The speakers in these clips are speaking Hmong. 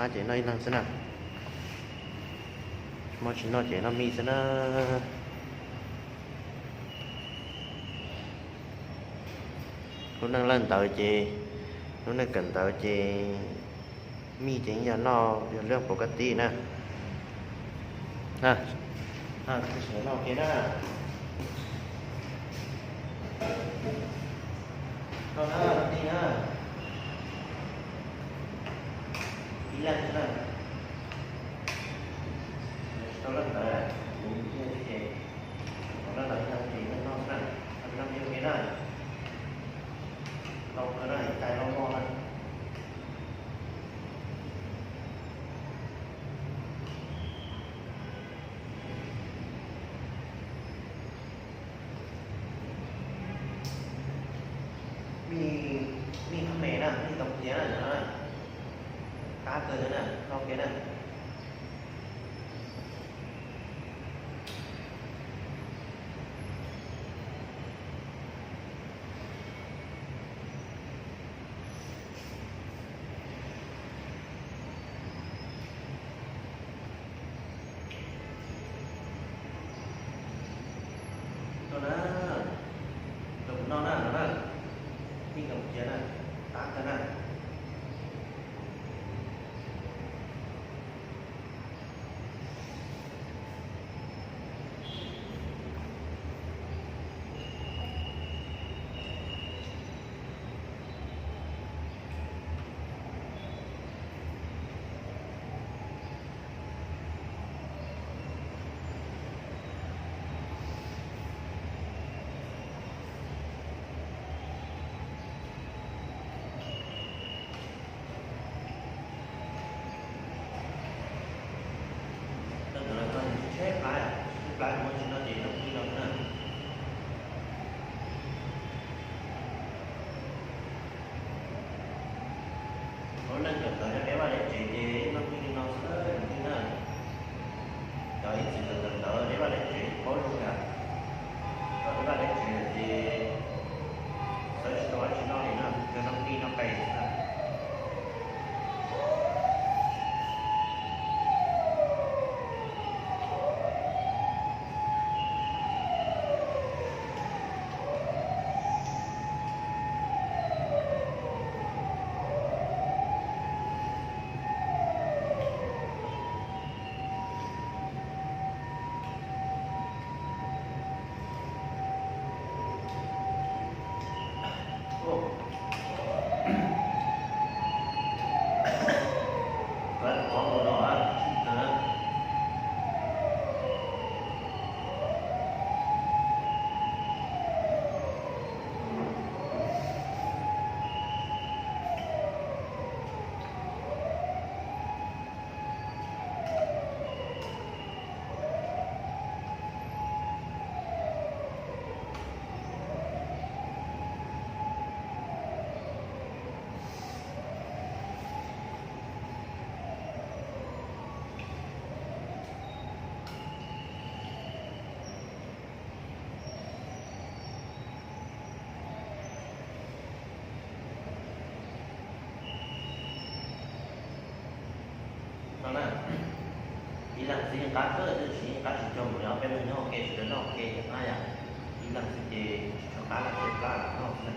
Ces noj ib leeg xwb na. Tsis muaj tsis noj ces noj mij xwb na. Lub neej lawj ntawd ces, lub neej kawm ntawv ces mij ces yog noj yog lub pov kab tij na. Noj ke na. Noj na, tij na. Ib leeg xwb na. Tsis tau leej ntawd, kuv ib leeg xwb ces, kuv leej ntawd ib leeg ces noj xwb na. Noj ib leeg ke na. Ntau kawg na, ib tais loj loj na. Mij, mij qhov me na, mij tau tiav na, qab kawg na, noj ke na. Noj na, rau kuv noj na, no na, mij nkaus cia na, qab kawg na. Leej ntawd los txog tsheb plab, tsheb plab muab tsis noj ces noj plig no na. Lub neej kawm ntawv yog deb vaj deb tsev ces noj plig li no xwb na. Cov ib txwm kawm ntawv deb vaj deb tsev paub zoo yam, cov deb vaj deb tsev lawm ces sawv tsis tau dab tsi noj li no, tsuas noj plig noj qe xwb na. No na, ib leeg xwb yeej qab kawg, tab sis yeej qab tsis cuag mus li ob peb leeg nyob ua ke sawv daws noj ua ke thiab qab yam. Ib leeg xwb ces tsis tshua qab, laj tseg plab los noj xwb na.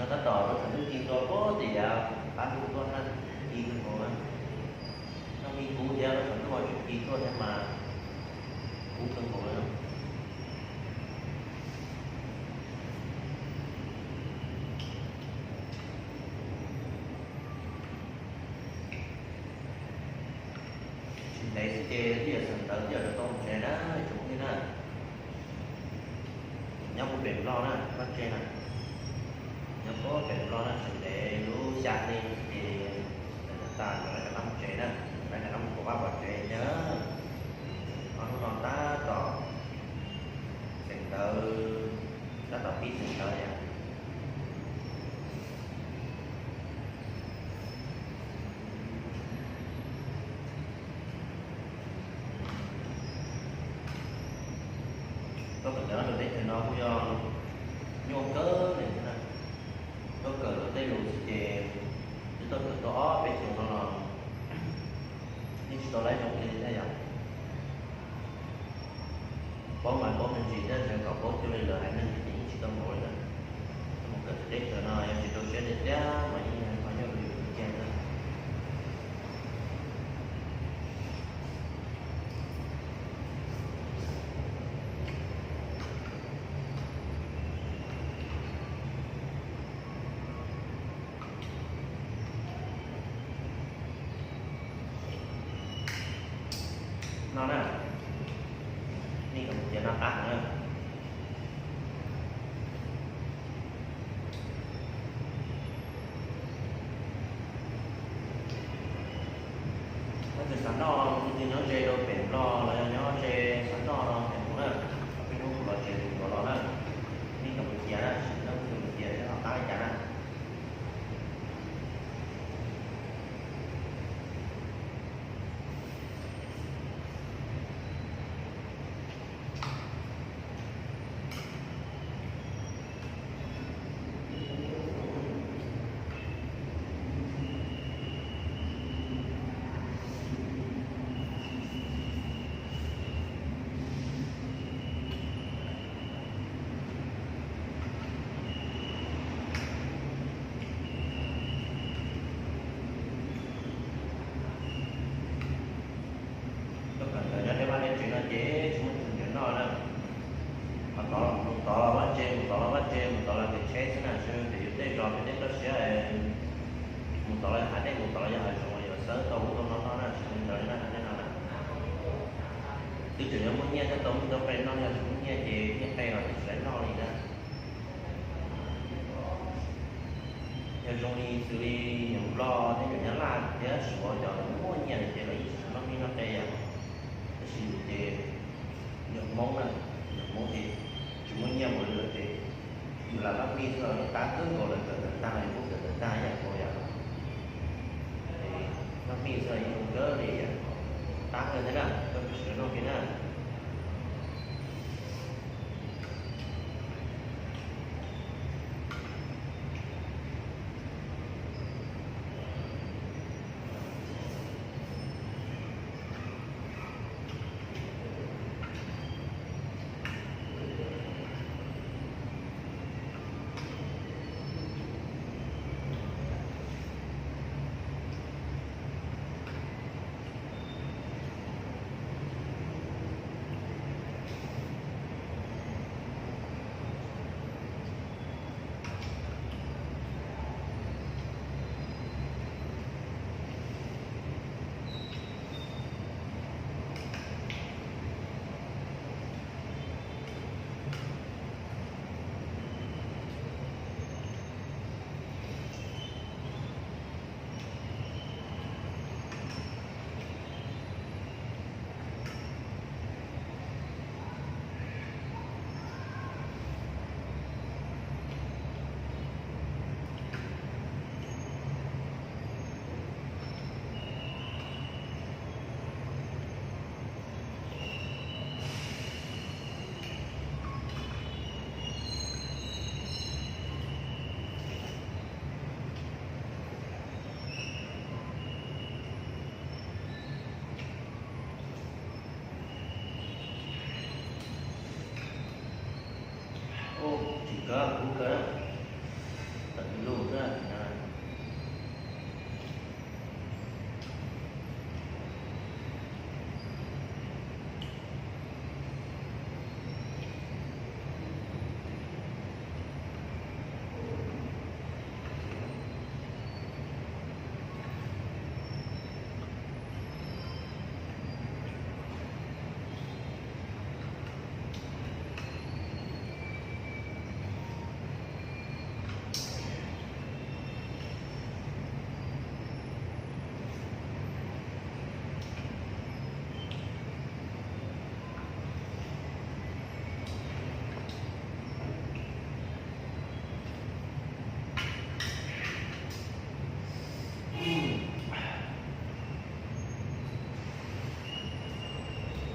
Tab tom rau thaum twb ci tuaj pob tias pab hlub tuaj na, ci kawg nkaus na. Noj me kub thiab rau thaum twb ua tsis ci tuaj thiab mas kub kawg nkaus na. Tsis ntev xwb ces twb yuav sawv ntawv twb yuav rau tau tsev na, tsoom phooj ywg na. Nyob puag pem Nplog na, Nplog tsev na. Nyob puag pem Nplog na, tsis ntev lub xya hli ces sawv ntawv tas lawv rov qab mus tsev na, lawv rov qab mus pom vaj pom tsev thiab. Ob hnub no tab tom xeem ntawv, tab tom pib xeem ntawv yom. Tau kawm ntawv rau teb chaws no kuj yog nyuaj kawg li thiab na, tau kawm rau tej lus xwb ces twb tau kawm tau ob peb xyoos no los yeej tsis tau laib zoo li thiab yom. Paub mas paub me ntsis thiab, tseem kom paub cuag li lawv haiv neeg ces yeej tsis tau npaum li na. Mus kawm txawv teb chaws no yog tsis rau siab tiag tiag mas yeej hais qhov nyuaj rau yus kiag na. No na, nej kom tias no qab heev na. Leej twg xav noj, leej twg nyob ze rau pem Nplog los yog nyob ze xav noj no hais kuv na, peb hnub kuv los tsev kuv yuav los na. Nej kom kuv tias na, tsis noj kuv tias thiab ho qab li cas na. Tau kawm ntawv nyob deb vaj deb tsev no ces tsis muaj tus nrhiav noj na. Ho tod los mus tod los vaj tse, mus tod los vaj tse, mus tod los kev tsheb xwb na, tsis hais tias yus tej zos pem tej toj siab, mus tod los hav dej, mus tod los yog hav zoov yuav xawb tau ub tau no noj na, tsis muaj ntawd li na, nej no na. Twb tseem yuav muaj nyiaj thiab tau muaj ntau qe noj, yog tsis muaj nyiaj ces nyiaj qe los twb tsis laib noj li na. Yog zoo li xws li nyuam Nplog thiab nyuam Nyab Laj thiab Suav cov muaj nyiaj ces lawv yeej tsis noj nyiaj noj qe yom. Tab sis yus ces yog Hmoob na, yog Hmoob ces tsis muaj nyiaj mus li lawm ces yus lam noj mij xwb los yeej qab kawg nkaus, lawv kawm ntawv tag los yus kuj kawm ntawv tag ib yam nkaus yom. Noj mij xwb los yeej zoo kawg li, qab kawg thiab na, koj peb sawv daws noj kiag na. Ub, tsis kawg, kub kawg na. Tawm lug na.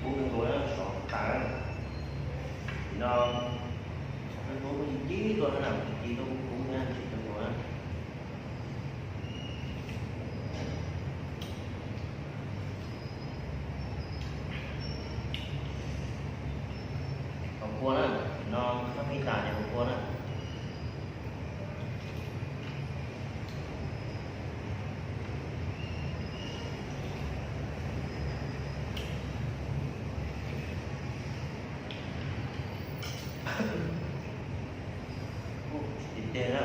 Kub nqus sov tas. Tim no kub ci ci tuaj na, ci ci tuaj kub kub na, tsis tau nqus na. Haus kua na, no kab pib tas ces haus kua na. Tsis teg na,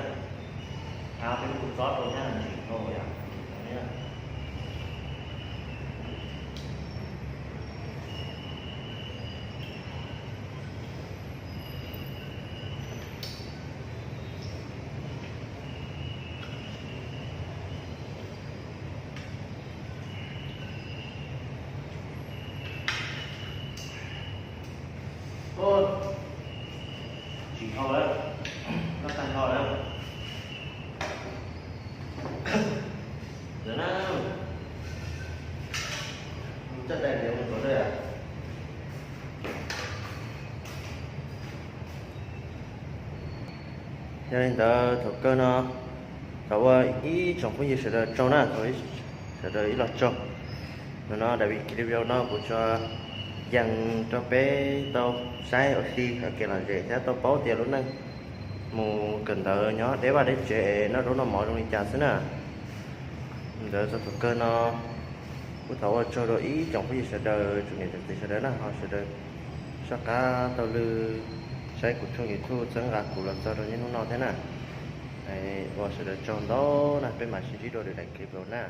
thab peb lub kua txob rau thiab ntsis dhau yom. Tsis dhau lawm, no tag nrho lawm. Ntawd na, coj dais ntiav mus txog dawj. Yog li ntawd thaum kawg no thov ua ib tsoom phooj ywg sawv daws tsaug na, thov sawv daws ib los tsaug. Hnub no daim video no kuv tsuas yees rau peb tau saib ua si hais kev lom zem thiab tau paub tias lub neej mus kawm ntawv nyob deb vaj deb tsev es noj zaub noj mov zoo li cas xwb na. Ntawd txog thaum kawg no kuv thov ua tsaug rau ib tsoom phooj ywg sawv daws, tsoom niam tsoom txiv sawv daws na, ho sawv daws soj qab taug lw saib kuv tshooj YouTube txhawb nqa kuv los txog rau niaj hnub no thiab na. Ua sawv daws tsaug ntau na, peb mam sib ntsib dua lwm daim clip na.